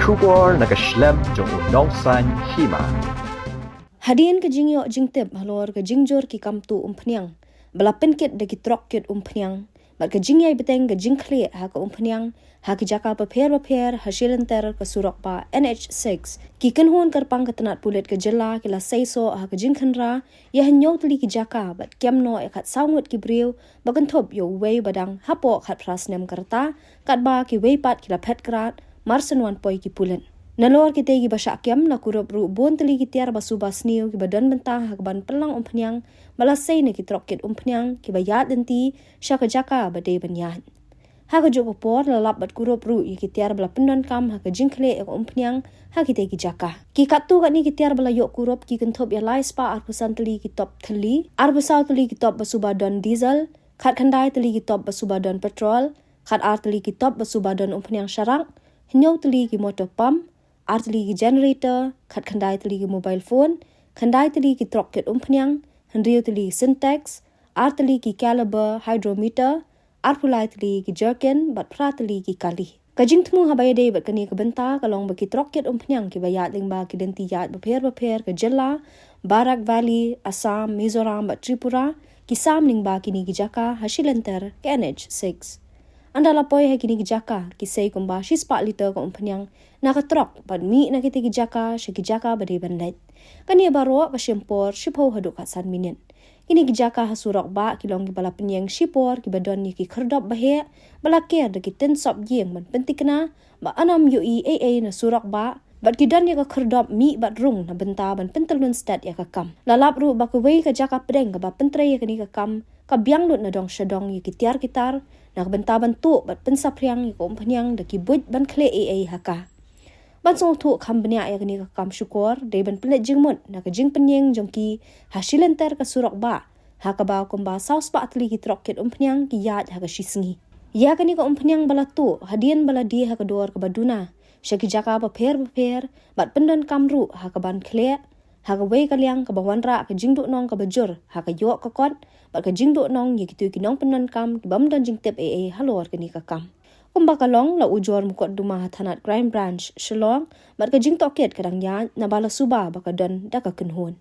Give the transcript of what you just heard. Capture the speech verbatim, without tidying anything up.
Khubor na ka shlem jong u nongsan hima. Hadien ka jingïoh jingtip halor ka jingjur ki kam tuh umphniang ba la pynkit da ki trok kit umphniang bad ka jingïai bteng ka jingkhleh ha ka umphniang ha ki jaka bapher bapher ha shilynter ka surok bah N H six, ki kynhun kyrpang ka tnat pulit ka jylla ki la seisoh ha ka jingkhynra ïa hynñiew tylli ki jaka bad kem noh ïa khatsaw ngut ki briew ba kynthup ïa uwei ba dang hapoh khatphra snem ka rta, katba kiwei pat ki la phet krad mar shen wan poi ki pulit. Nalor kitei kiba shah kem, la kurup ruh bun tylli ki tiar ba suba sniew kiba don bynta ha kaban pynlang umphniang ba la sei na ki trok kit umphniang kiba ïaid lynti sha ka jaka ba dei ban ïaid. Ha kajuh ka por, la lap bad kurup ruh ïa ki tiar ba la pyndonkam ha ka jingkhleh ïa ka umphniang ha kitei ki jaka. Ki katto katne ki tiar ba la ïoh kurup ki kynthup ïa lai spah arphew san tylli ki top thylli, arphew saw tylli ki top ba suba don diesel, khatkhyndai tylli ki top ba suba don petrol, khatar tylli ki top ba suba don umphniang sharak, hynñiew tylli ki motor pump, ar tylli ki generator, khatkhyndai tylli ki mobile phone, khyndai tylli ki trok kit umphniang, hynriew tylli ki Sintex, ar tylli ki caliber hydrometer, arphew lai tylli ki jerrycan bad phra tylli ki kali. Ka jingthmu haba ïadei bad kane ka bynta ka long ba ki trok kit umphniang kiba ïaid lyngba ki lynti ïaid bapher bapher ka jylla, Barak Valley, Assam, Mizoram bad Tripura, ki sam lyngba kine ki jaka ha shilynter ka N H six. Ynda la poi ha kine ki jaka, ki sei kumba shispah litre ka umphniang na ka trok bad mih na kitei ki jaka sha ki jaka ba dei ban leit. Kane baroh ka shim por shiphew haduh khatsan minit. Kine ki jaka ha surok bah ki long kiba la pynïeng shipor kiba don ïa ki khyrdop ba heh ba la ker da ki tin sop ïing ban pynthikna ba ynnym ïohi ei ei na surok bah, bad ki don ïa ka khyrdop mih bad rung na bynta ban pyntyllun stet ïa ka kam. La lap ruh ba kawei ka jaka pdeng kaba pyntrei ïa kane ka kam ka biang lut na dong sha dong ïa ki tiar ki tar na ka bynta ban tuh bad pynsaphriang ïa ka umphniang da ki buit ban khleh ei ei ha ka. Ban sngewthuh kham bniah ïa kane ka kam shukor, dei ban pynleit jingmut na ka jingpynïeng jong ki ha shilynter ka surok bah, ha kaba kumba saw spah tylli ki trok kit umphniang ki ïaid ha ka shisngi. Ïa kane ka umphniang ba la tuh hadien ba la die ha ka dor kaba duna sha ki jaka bapher bapher bad pyndonkam ruh ha kaban khleh ha kawei ka liang kaba wanrah ka jingduhnong kaba jur ha ka ïoh ka kot bad ka jingduhnong ïa kito ki nongpyndonkam kibym don jingtip ei ei halor kane ka kam. Kumba ka long, la ujor mukotduma ha thanat Crime Branch Shillong bad ka jingtohkit ka dang ïaid naba la suba ba ka don da ka kynhun.